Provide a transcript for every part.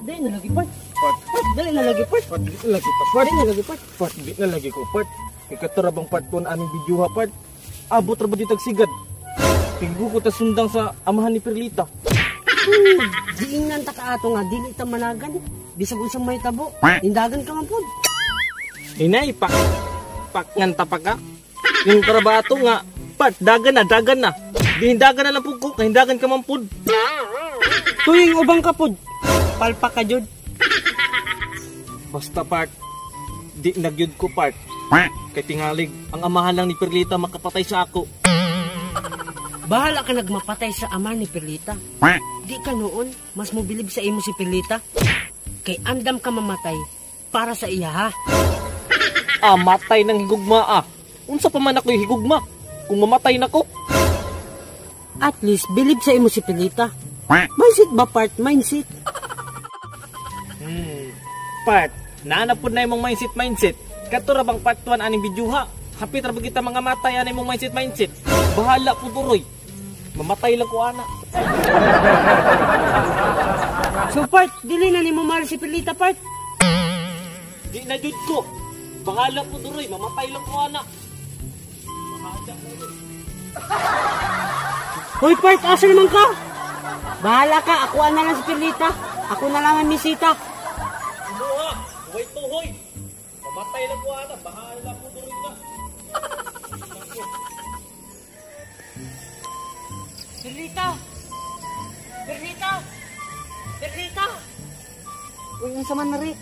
Dali na lagi, part. Part. Part, dali na lagi, part. Part, di na lagi pa, part. Dali na lagi, part. Part, di na lagi ko, part. Kay kato ra bang part 1 aming video ha, part. Abot ra ba di tagsigad? Tinggo ko ta sundang sa amahan ni Perlita. Giingnan ta ka ato nga dili ta managan. Bisag unsang mahitabo, indagan ka man pud. Hinay, pak pak ngan tapak ka. Yung trabato nga, part, dagan na, dagan na. Dihindagan na lang pud ko, kahindagan ka man pud. Tuying ubang ka pud. Palpak ka jud. Basta part, di nagyud ko part. Kay tingalig, ang amahan lang ni Perlita makapatay sa ako. Bahala ka nagmapatay sa ama ni Perlita. Di ka noon, mas mobilib sa imo si Perlita. Kay andam ka mamatay para sa iya ha. Ah, matay ng higugma ah. Unsa pa man ako'y higugma? Kung mamatay na ko. At least, bilib sa imo si Perlita. Mindset ba part? Mindset. Part, naanap po na imong mindset mindset. Kato ra bang part 1 aning video ha? Hapit ra ba kita mga matay ani imong mindset mindset. Bahala po turoy. Mamatay lang ko ana. So part, dili na nimo mahal si Perlita part. Di na jud ko. Bahala po turoy, mamatay lang ko ana. Bahala po. Hoy part, asa naman ka? Bahala ka, ako na lang si Perlita. Ako na lang ang misita. Imuha, buhay tuhoy. Mamatay lang ko ana, bahala po turoy na. Perlita! Perlita! Perlita! Uy, unsa man na ri?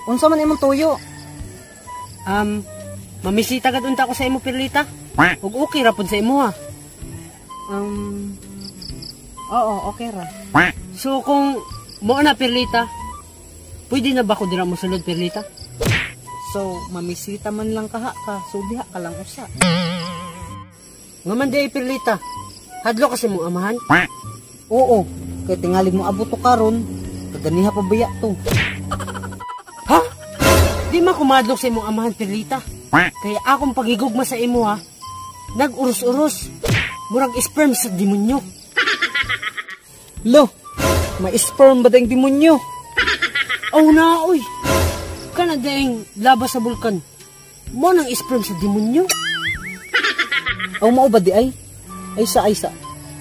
Unsa man imong tuyo? Mamisita gad unta ko sa imo Perlita. Ug okay ra pud sa imo ha. Oo, okay ra. So kung mo na Perlita, pwede na ba ko dira mosulod Perlita? So, mamisita man lang kaha ka, so diha ka lang usa. Ngaman di Perlita. Hadlo kasi mong amahan? Oo, kay tingali mo abot to karon, kaganiha pa baya to. Ha? Di man kumadlok sa imong amahan Perlita. Kaya akong pagigugma sa imo ha, nag-urus-urus, murag sperm sa demonyo. Lo, may sperm ba dayong demonyo? Oh na, oy. Kana dayong laba sa bulkan. Mo nang sperm sa demonyo. Aw mao ba di ay? Ay sa.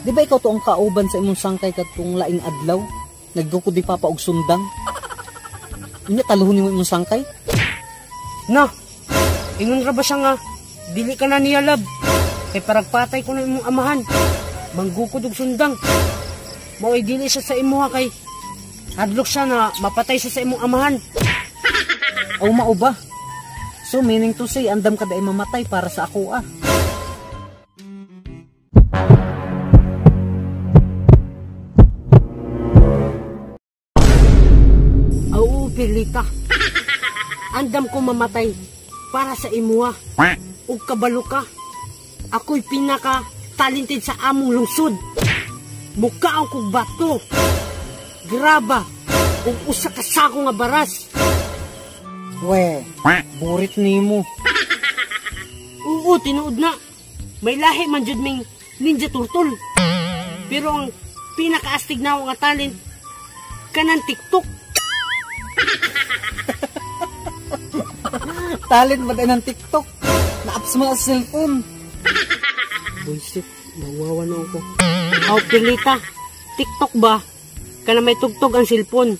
Di ba ikaw to ang kauban sa imong sangkay katong laing adlaw? Nagdukod di papa og sundang. Unya taluhon nimo imong sangkay? Na. Ingon ra ba siya nga dili ka na niya love? Kay paragpatay ko na imong amahan. Manggukod og sundang. Mao'y dili siya sa imuha kay hadlok siya na mapatay siya sa imong amahan. Aw mao ba? So meaning to say andam ka dai mamatay para sa ako ah. Oo, Perlita. Andam ko mamatay para sa imuha. Ug kabalo ka. Ako'y pinaka talented sa among lungsod. Mukaon kog bato, graba, ug usa ka sako nga baras. We, burit nimo. Oo, tinuod na. May lahi man jud ming Ninja Turtle. Pero ang pinakaastig na nga talent kanang TikTok. Talent ba ng TikTok? Na-apps mo sa cellphone. Bullshit, nawawa na ako. Oh, Perlita, TikTok ba? Kana may tugtog ang cellphone.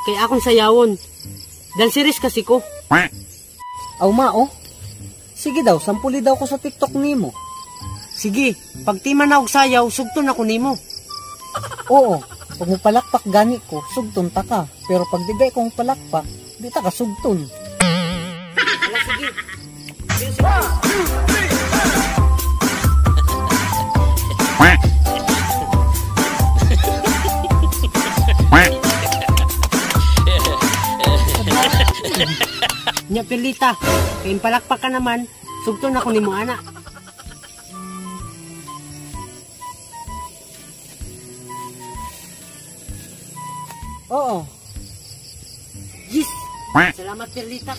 Kaya akong sayawon. Danseris kasi ko. Aw mao. Sige daw, sampuli daw ko sa TikTok nimo. Sige, pagtima na og sayaw, sugton ako nimo. Oo, pag mupalakpak gani ko, sugton ta ka. Pero pag di kong palakpak, di ta ka sugton. Ala, sige. Music. 1, 2, 3. Nya Perlita, kay palakpak ka naman, sugton ako nimo ana. Oo. Yes. Salamat Perlita.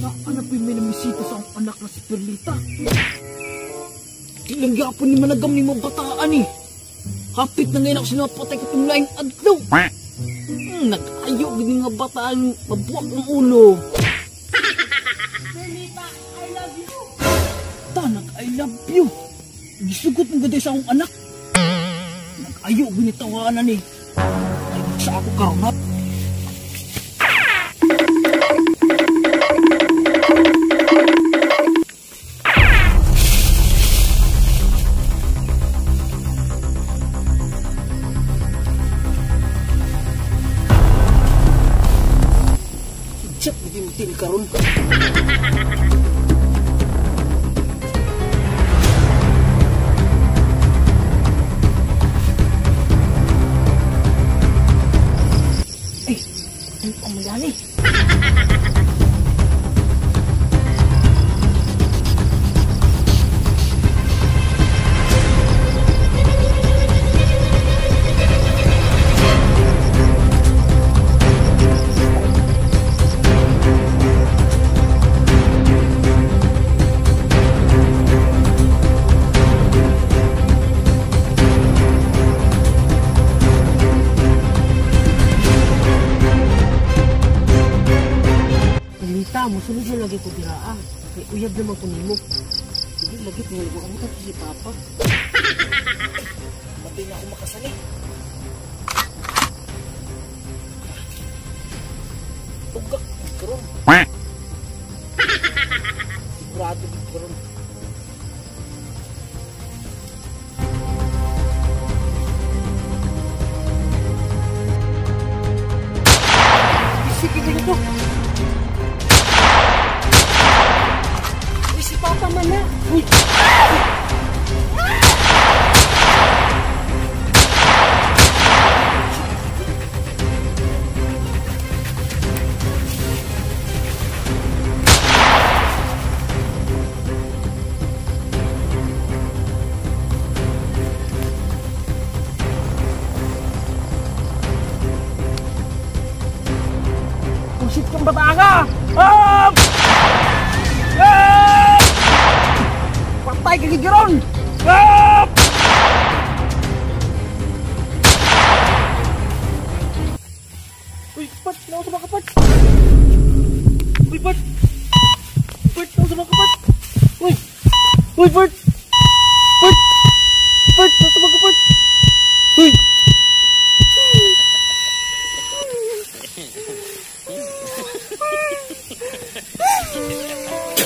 Naanap yung may namisita sa akong anak na si Perlita. Ilang yapon ni managam ni mga bataan eh. Hapit na ngayon ako sinapatay ka itong laing adlaw. Nag-ayo gini nga bataan, mabuwak ang ulo. Perlita, I love you. Tanag, I love you. Gisugot mong gaday sa akong anak. Nag-ayo gini tawanan eh. Ay, sa ako karonat. Cek bitin karon. Eh, ano ang mayani? Perlita, musunod na lagi ko dira ah. Kay uyab naman ko nimo. Sige, lagi tingali ko amo si Papa. Matay na ako makasali. Tugak karon. Sigurado karon. Sige ganito. Uy, si Papa man na. Uy. Pusit kang bata ka! Ah! Ah! Patay ka gigiron! Ah! Uy, Pat! Naku sa mga kapat! Uy, Pat! Pat! Naku sa mga kapat! Uy! Uy, Pat! Pat! Pat! Naku sa mga kapat! Uy!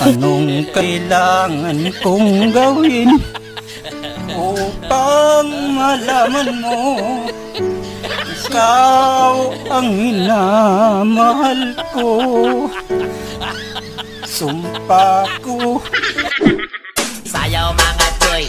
Anong kailangan kong gawin upang malaman mo ikaw ang minamahal ko? Sumpa ko. Sayaw mga choy.